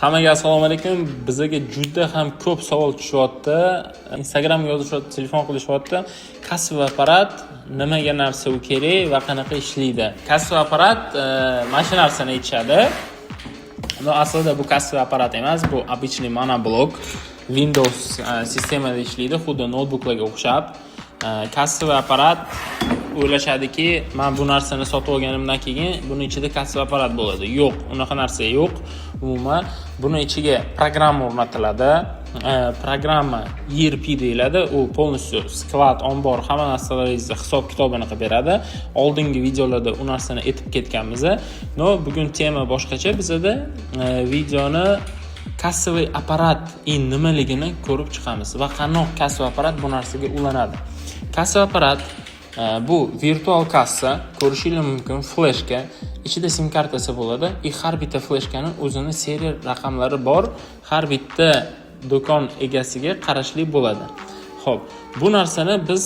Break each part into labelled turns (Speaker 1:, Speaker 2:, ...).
Speaker 1: Hammaga assalomu alaykum. Bizaga juda ham ko'p savol tushyapti. Instagramga yozishyapti, telefon qilishyapti. Кассовый аппарат nimaga narsa u kerak va qanaqa ishlaydi? Кассовый аппарат mana shu narsani aytishadi. Но aslida bu кассовый аппарат emas, bu обычный monoblok. Windows sistemada ishlaydi, xuddi noutbuklarga o'xshab. Кассовый аппарат o'ylashadiki, man bu narsani sotib olganimdan keyin buni ichida кассовый аппарат bo'ladi. Yo'q, unaqa narsa yo'q. Umuman buni ichiga programma o'rnatiladi. Programma ERP deyiladi. U полностью склад, ombor, hamma narsalaringizni hisob kitobini qilib beradi. Oldingi videolarda u narsani aytib ketganmiz. Но bugun tema boshqacha bizada, videoni кассовый аппарат и nimaligini ko'rib chiqamiz va qanoq кассовый аппарат bu narsaga ulanadi. Кассовый аппарат bu virtual kassa, ko'rishinglar mumkin, fleshka, ichida sim kartasi bo'ladi и har bitta fleshkani o'zini seriya raqamlari bor, har bitta do'kon egasiga qarashli bo'ladi. Xo'p, bu narsani biz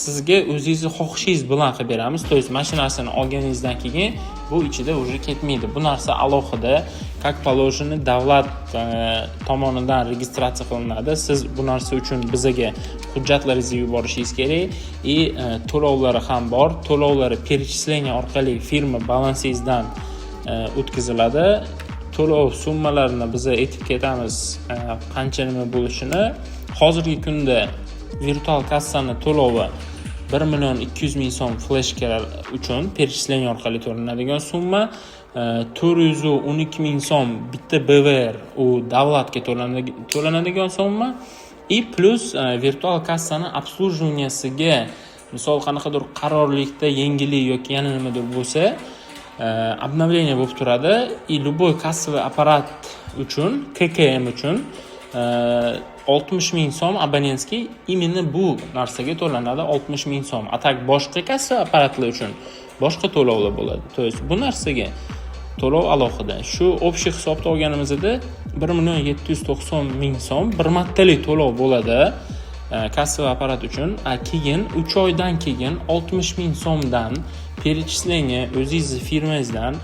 Speaker 1: sizga o'zingizni xohishingiz bilan qilib beramiz. То есть mana shu narsani olganingizdan keyin bu ichida уже ketmaydi. Bu narsa alohida, как положено, davlat tomonidan registratsiya qilinadi. Siz bu narsa uchun bizaga hujjatlaringizni yuborishingiz kerak и to'lovlari ham bor. To'lovlari перечисление orqali firma balansingizdan o'tkaziladi. To'lov summalarini biz aytib ketamiz, qancha nima bo'lishini. Hozirgi kunda virtual kassani to'lovi 1 million 200 ming so'm fleshkalar uchun перечисление orqali to'lanadigan summa, 412 ming so'm bitta БВР, u davlatga to'lanadigan summa и плюс virtual kassani обслуживания siga, misol, qanaqadir qarorlikda yengillik yoki yana nimadir bo'lsa, обновление bo'lib turadi и любой кассовый аппарат uchun, ККМ uchun 60 000 so'm абонентский, именно bu narsaga to'lanadi 60 000 so'm. А так boshqa kassa apparatlar uchun boshqa to'lovlar bo'ladi. То есть bu narsaga to'lov alohida. Shu общий hisobda olganimizda 1 790 000 so'm bir martalik to'lov bo'ladi кассовый аппарат uchun. A keyin 3 oydan keyin 60 000 so'mdan перечисление o'zingizni firmangizdan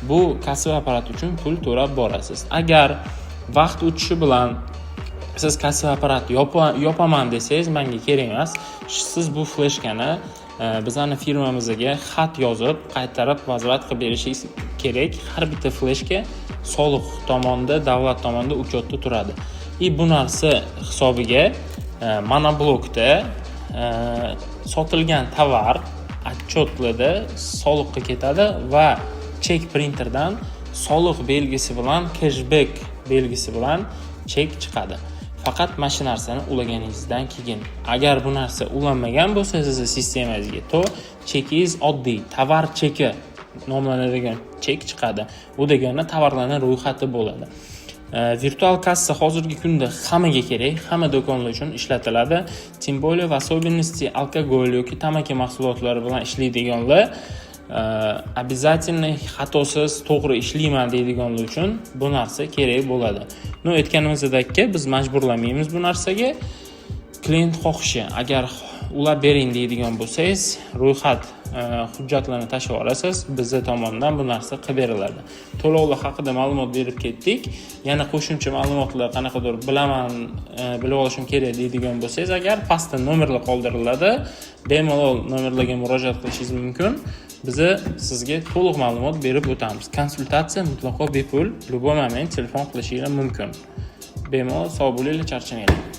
Speaker 1: bu кассовый аппарат uchun pul to'lab borasiz. Agar vaqt o'tishi bilan siz кассовый аппарат yopaman desangiz, menga kerak emas, siz bu fleshkani bizani firmamizga xat yozib, qaytarib возврат qilib berishingiz kerak. Har bitta fleshka soliq tomonida, davlat tomonida учет da turadi и bu narsa hisobiga monoblokda sotilgan tovar отчет larda soliqqa ketadi va chek printerdan soliq belgisi bilan, cashback belgisi bilan chek chiqadi. Faqat mana shu narsani ulaganingizdan keyin. Agar bu narsa ulanmagan bo'lsa sizni sistemangizga, то chekingiz oddiy tovar cheki nomlanadigan chek chiqadi. Bu degani tovarlarni ro'yxati bo'ladi. Virtual kassa hozirgi kunda hammaga kerak, hamma do'konlar uchun ishlatiladi. Тем более, в особенности alkogol yoki tamaki mahsulotlari bilan ishlaydiganlar, обязательно xatosiz to'g'ri ishlayman deydiganlar uchun bu narsa kerak bo'ladi. Но aytganimizdek, biz majburlamaymiz bu narsaga. Klient xohishi, agar ulab bering deydigan bo'lsangiz, ro'yxat, hujjatlarni tashlab olasiz, bizni tomonidan bu narsa qilib beriladi. To'lovlar haqida ma'lumot berib ketdik. Yana qo'shimcha ma'lumotlar qanaqadir bilaman, bilib olishim kerak deydigan bo'lsangiz, agar pastda nomerlar qoldiriladi, bemalol nomerlarga murojaat qilishingiz mumkin. Biza sizga to'liq ma'lumot berib o'tamiz. Konsultatsiya mutlaqo bepul, любой момент telefon qilishinglar mumkin. Bemalol, sog' bo'linglar, charchamanglar.